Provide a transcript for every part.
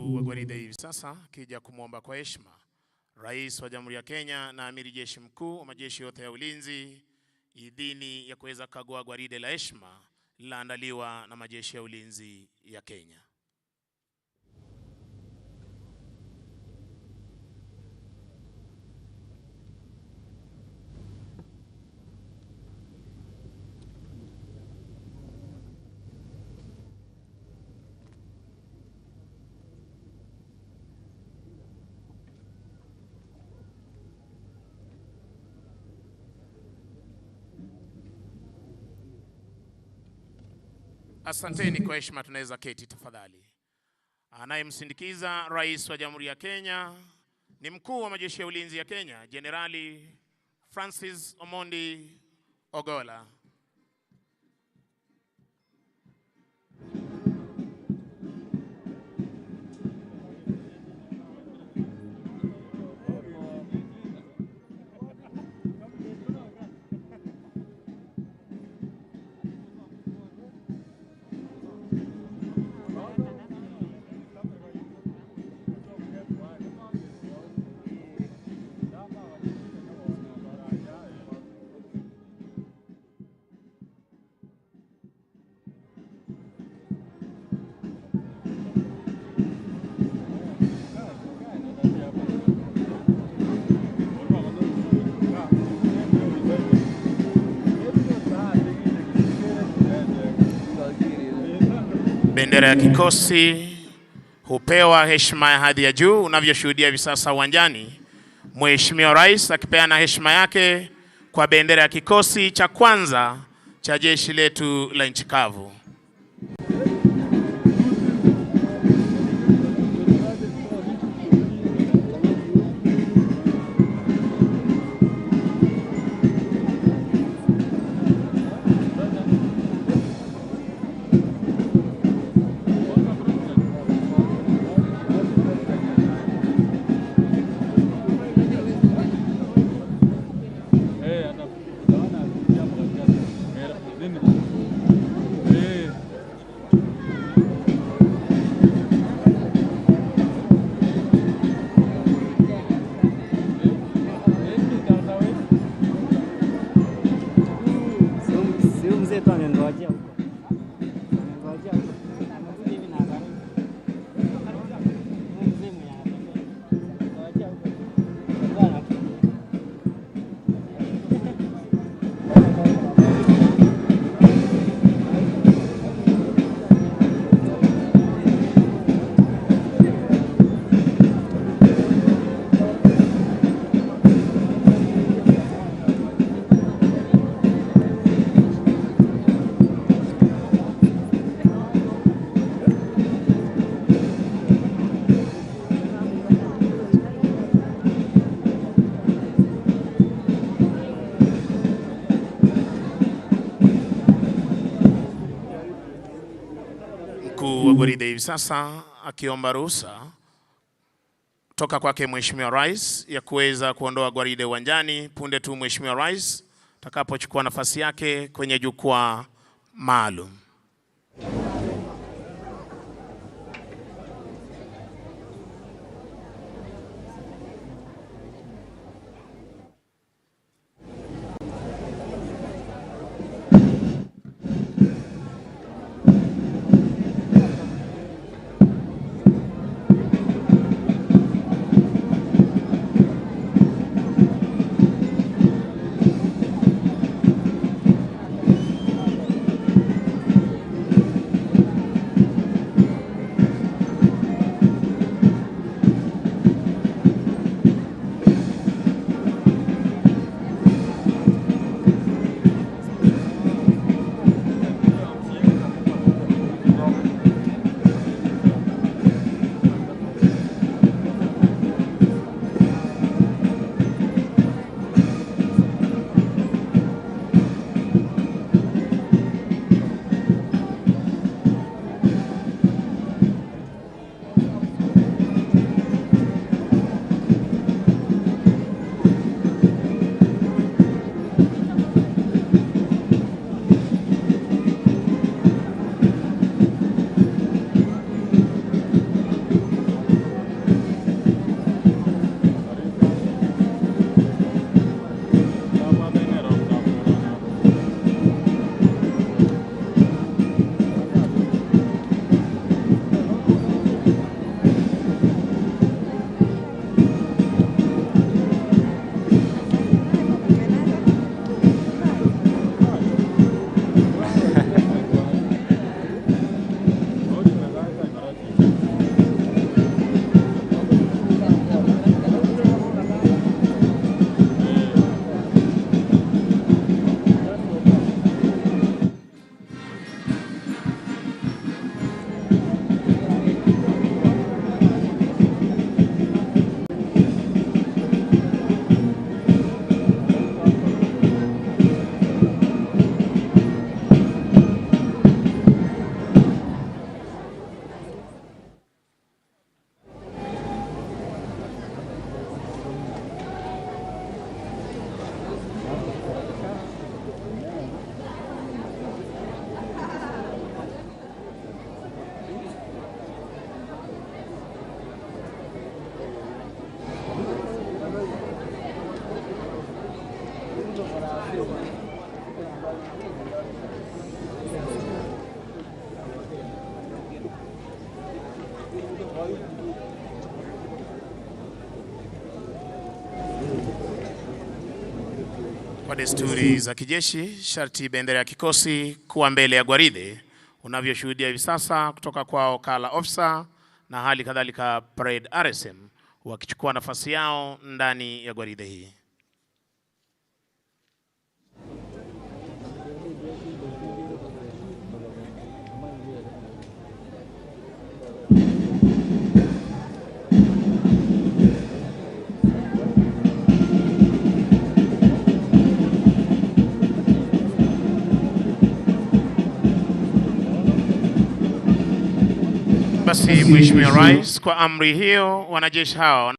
Mkuu wa gwaride hivi sasa akija kumwomba kwa heshima Rais wa Jamhuri ya Kenya na Amiri Jeshi Mkuu wa majeshi yote ya ulinzi idhini ya kuweza kukagua gwaride la heshima lililoandaliwa na majeshi ya ulinzi ya Kenya. Asanteni kwa heshima, tunaweza keti tafadhali. Anayemsindikiza Rais wa Jamhuri ya Kenya ni Mkuu wa Majeshi ya Ulinzi ya Kenya, Jenerali Francis Omondi Ogolla. Bendera ya kikosi hupewa heshima ya hadhi ya juu unavyoshuhudia hivi sasa uwanjani. Mheshimiwa Rais akipeana heshima yake kwa bendera ya kikosi cha kwanza cha jeshi letu la nchi kavu. Gwaride hivi sasa akiomba ruhusa kutoka kwake Mheshimiwa Rais ya kuweza kuondoa gwaride uwanjani punde tu Mheshimiwa Rais atakapochukua nafasi yake kwenye jukwaa maalum. Kwa desturi za kijeshi, sharti bendera ya kikosi kuwa mbele ya gwaride, unavyoshuhudia hivi sasa kutoka kwao Kala Officer na hali kadhalika Parade RSM wakichukua nafasi yao ndani ya gwaride hii. Basi Mheshimiwa Rais, kwa amri hiyo wanajeshi hawa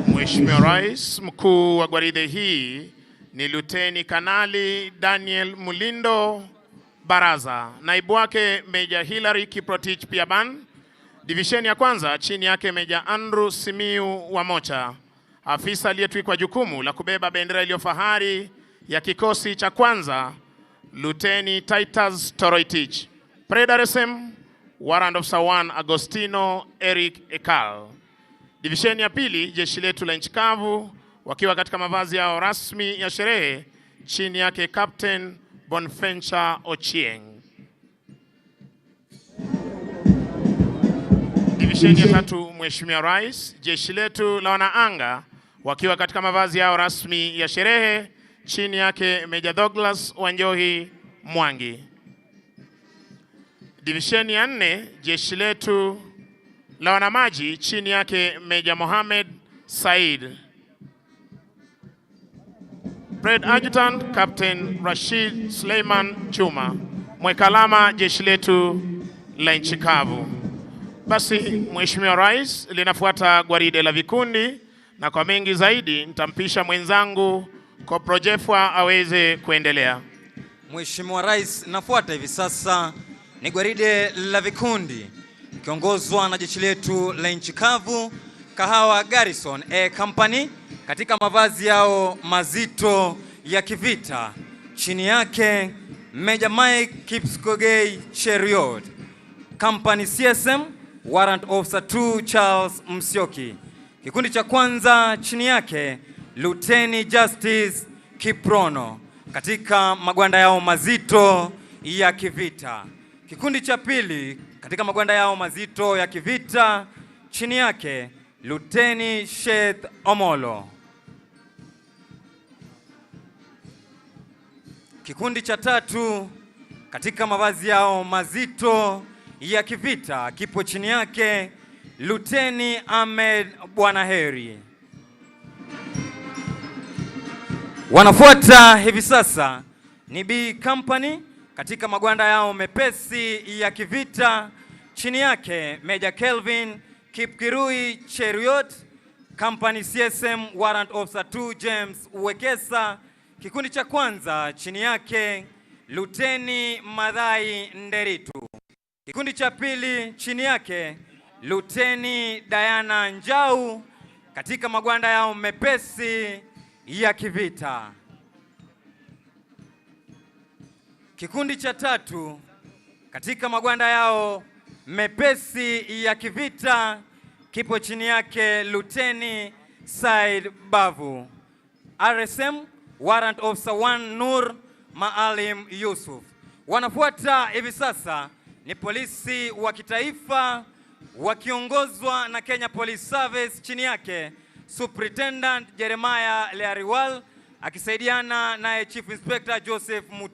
Mheshimiwa Rais, mkuu wa gwaride hii ni Luteni Kanali Daniel Mulindo Baraza, naibu wake Meja Hilary Kiprotich Piaban, divisheni ya kwanza chini yake Meja Andrew Simiu Wamocha, afisa aliyetwikwa jukumu la kubeba bendera iliyo fahari ya kikosi cha kwanza Luteni Titus Toroitich, Parade RSM Warrant Officer 1 Agostino Eric Ekal. Divisheni ya pili, jeshi letu la nchi kavu wakiwa katika mavazi yao rasmi ya sherehe, chini yake Captain Bonfencha Ochieng. Divisheni ya tatu, Mheshimiwa Rais, jeshi letu la wanaanga wakiwa katika mavazi yao rasmi ya sherehe, chini yake Meja Douglas Wanjohi Mwangi. Divisheni ya nne, jeshi letu la wanamaji chini yake Meja Mohamed Said. Parade Adjutant Captain Rashid Suleiman Chuma, mwekalama jeshi letu la nchi kavu. Basi Mheshimiwa Rais, linafuata gwaride la vikundi, na kwa mengi zaidi nitampisha mwenzangu Kopro Jefwa aweze kuendelea. Mheshimiwa Rais, nafuata hivi sasa ni gwaride la vikundi kiongozwa na jeshi letu la nchi kavu Kahawa Garrison A Company katika mavazi yao mazito ya kivita, chini yake Meja Mike Kipkogei Cheriot, Company CSM Warrant Officer 2 Charles Msioki. Kikundi cha kwanza chini yake Luteni Justice Kiprono katika magwanda yao mazito ya kivita. Kikundi cha pili katika magwanda yao mazito ya kivita chini yake Luteni Sheth Omolo. Kikundi cha tatu katika mavazi yao mazito ya kivita kipo chini yake Luteni Ahmed Bwanaheri. Wanafuata hivi sasa ni B Company katika magwanda yao mepesi ya kivita, chini yake Meja Kelvin Kipkirui Cheruiyot, Company CSM Warrant Officer 2 James Wekesa. Kikundi cha kwanza chini yake Luteni Madhai Nderitu. Kikundi cha pili chini yake Luteni Diana Njau katika magwanda yao mepesi ya kivita. Kikundi cha tatu katika magwanda yao mepesi ya kivita kipo chini yake Luteni Said Bavu. RSM Warrant Officer 1 Nur Maalim Yusuf. Wanafuata hivi sasa ni polisi wa kitaifa wakiongozwa na Kenya Police Service, chini yake Superintendent Jeremiah Leariwal akisaidiana naye Chief Inspector Joseph Mutu.